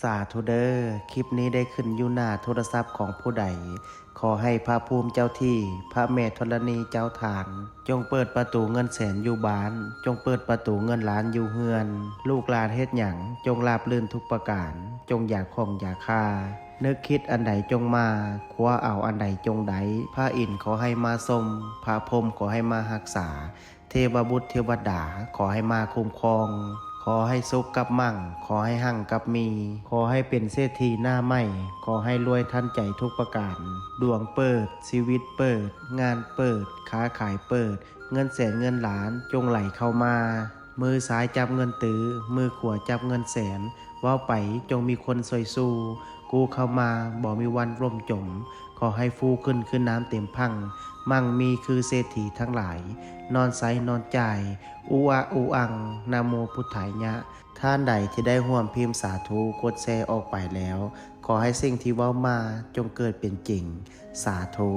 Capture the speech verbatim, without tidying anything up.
สาธุเด้อ คลิปนี้ได้ขึ้นอยู่หน้าโทรศัพท์ของผู้ใด ขอให้พระภูมิเจ้าที่ พระแม่ธรณีเจ้าทาน จงเปิดประตูเงินแสนอยู่บ้าน จงเปิดประตูเงินล้านอยู่เฮือน ลูกหลานเฮ็ดหยัง จงราบรื่นทุกประการ จงอย่าข้องอย่าคา นึกคิดอันใดจงมา คว้าเอาอันใดจงได้ พระอินทร์ขอให้มาชม พระพรหมขอให้มารักษา เทวบุตรเทวดาขอให้มาคุ้มครอง ขอให้สุขกับมั่ง ขอให้หั่งกับมี ขอให้เป็นเศรษฐีหน้าใหม่ ขอให้รวยทันใจทุกประการ ดวงเปิด ชีวิตเปิด งานเปิด ค้าขายเปิด เงินแสนเงินล้านจงไหลเข้ามา มือซ้ายจับเงินตื้อ มือขวาจับเงินแสน เว้าไปจงมีคนซอยสู้ กู้เข้ามาบ่มีวันล่มจม ขอให้ฟูขึ้นคือน้ำเต็มพัง มั่งมีคือเศรษฐีทั้งหลาย นอนใสนอนจ่าย อุอะอุอัง นะโมพุทธายะ ท่านใดที่ได้ร่วมพิมพ์สาธุ กดแชร์ออกไปแล้ว ขอให้สิ่งที่เว้ามาจงเกิดเป็นจริง สาธุ